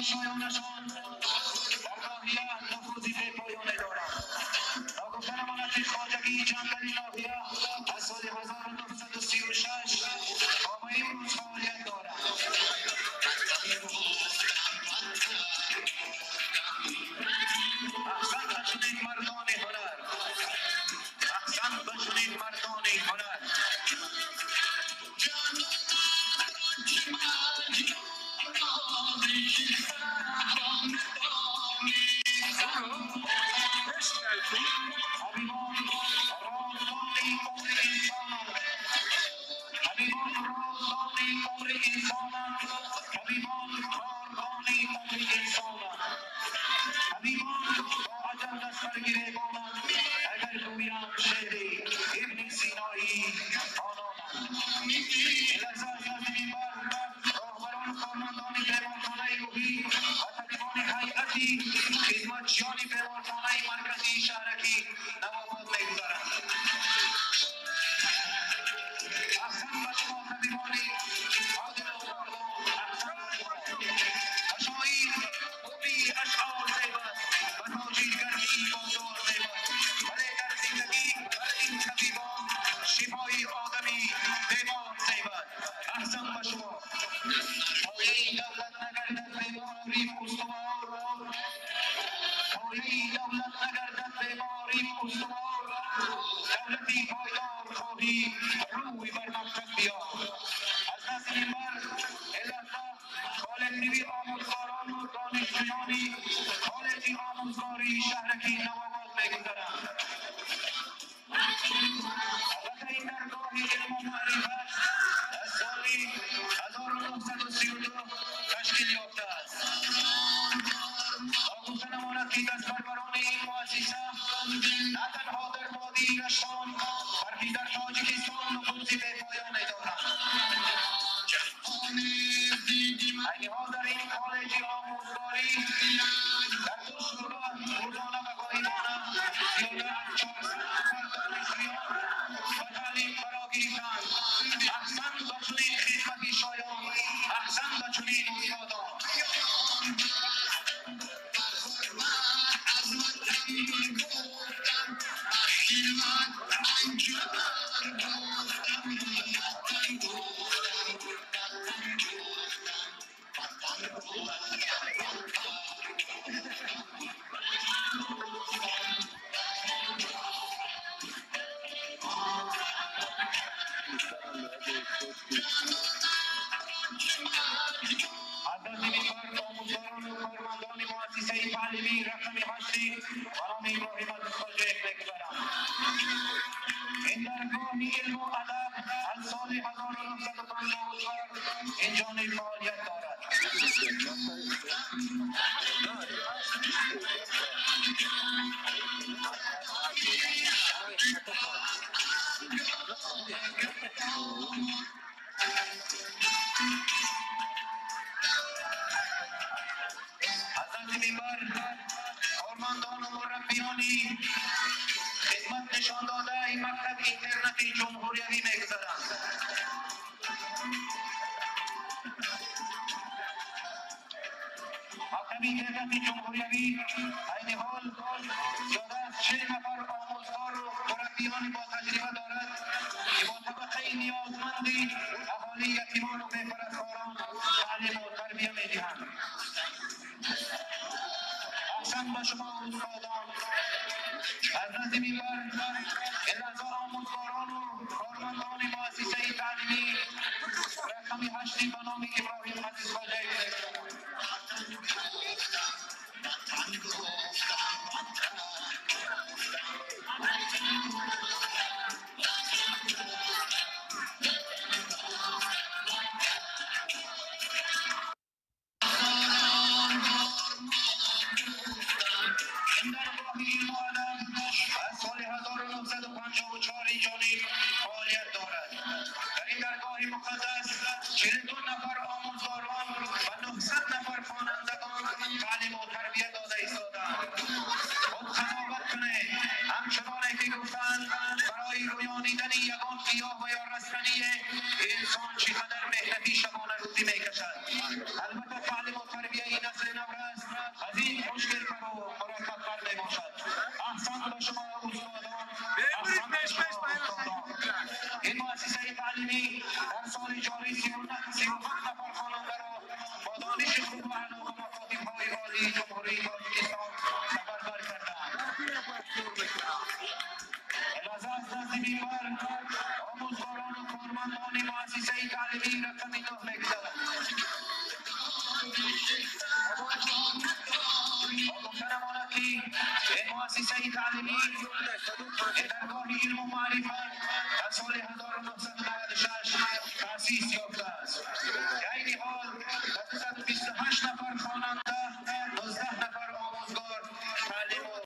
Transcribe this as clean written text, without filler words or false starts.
خدمت‌های شایانشان در ناحیه نفوذ بی‌پایانی دارند. ناگفته نماند که خواجگی جنگل ناحیه از سال 1936 تا به امروز فعالیت دارد. احسن به چنین مردان هنر، احسن به چنین مردان هنر. طبیبان رازدان عمر انسانند، طبیبان رازدان عمر انسانند، طبیبان کاروان عمر انسانند. طبیبان با اجل دست بر گریبانند، اگر گویم شعر ابن سینایی آنانند. این لحظه از نزد منبر роҳбарон кормандони беморхонаи рӯҳӣ ва табибони ҳайати хизматчиёни беморхонаи марказии шаҳракӣ Навобод мегузаранд. Аҳсан ба шумо, табибони одилу мардон, аҳсан ба шумо. Ба шоир хуби ашъор зеб аст, ба тоҷир гармии бозор зеб аст, вале дар зиндагӣ бар ин табибон шифои одами бемор зеб аст. Аҳсан ба шумо. Пояи давлат нагардад бе маориф устувор, пояи давлат нагардад бе маориф устувор. Давлати пойдор хоҳӣ, рӯй бар мактаб биёр. Аз назди минбар ин лаҳза коллективи омӯзгорону донишҷӯёни коллеҷи омӯзгории шаҳраки Навобод мегузаранд. Албатта, ин даргоҳи илму маърифат аз соли 1932 ташкил ёфтааст. Ногуфта намонад, ки дастпарварони ин муассиса на танҳо дар водии Раштон, балки дар Тоҷикистон нуфузи бепоёне доранд. Айни ҳол дар ин коллеҷи омӯзгорӣ дар ду шӯъба рӯзона ва ғоибона зиёда аз 400 нафар донишҷӯён ба таълим фаро гирифтанд. Аҳсан ба чунин хидмати шоён, аҳсан ба чунин устодон. Аз ватан гуфтам, хидмат анҷуман гуфтам, ватан гуфтам, ватан гуфтам, ватан гуфтам, ватан. Аз назди минбар омӯзгорону кормандони муассисаи таълимии рақами ҳашти ба номи Иброҳим Азизхоҷаев мегузаранд. Ин даргоҳи илму адаб аз соли 1954 инҷониб фаъолият дорад. Аз назди минбар кормандону мураббиёни хидмат нишон додаи мактаби интернати ҷумҳуриявӣ мегузаранд. Мактаби интернати ҷумҳуриявӣ айни ҳол зиёда аз 40 нафар омӯзгору мураббиёни ботаҷриба дорад, ки бо табақаи ниёзманди аҳолии ятимону бепарасткорон таълиму тарбия медиҳанд. Аҳсан ба шумо, устодон. Аз назди минбар ин лаҳза омӯзгорону кормандони муассисаи таълимӣ рақами ҳашти ба номи Иброҳим Азизхоҷаев мегузаранд. Ватан гуфтам, ватан гуфтам, ватан гуфтам, ватан гуфтам, ватан гуфтам, ватан гуфтам, ватан гуфтам. Ин даргоҳи илму адаб аз соли 1954 инҷониб фаъолият дорад. Дар ин даргоҳи муқаддас 42 нафар омӯзгорон ва 37 нафар хонандаро бо дониши хуб ва аъло ба макотибҳои олии Ҷумҳурии Тоҷикистон сафарбар карданд. Лаҳза аз назди минбар омӯзгорону кормандони муассисаи таълимии рақами 9 мегузаранд. Гуфта намонад, ки ин муассисаи таълимӣ даргоҳи илму маърифат дар соли 1996 таъсис ёфтааст.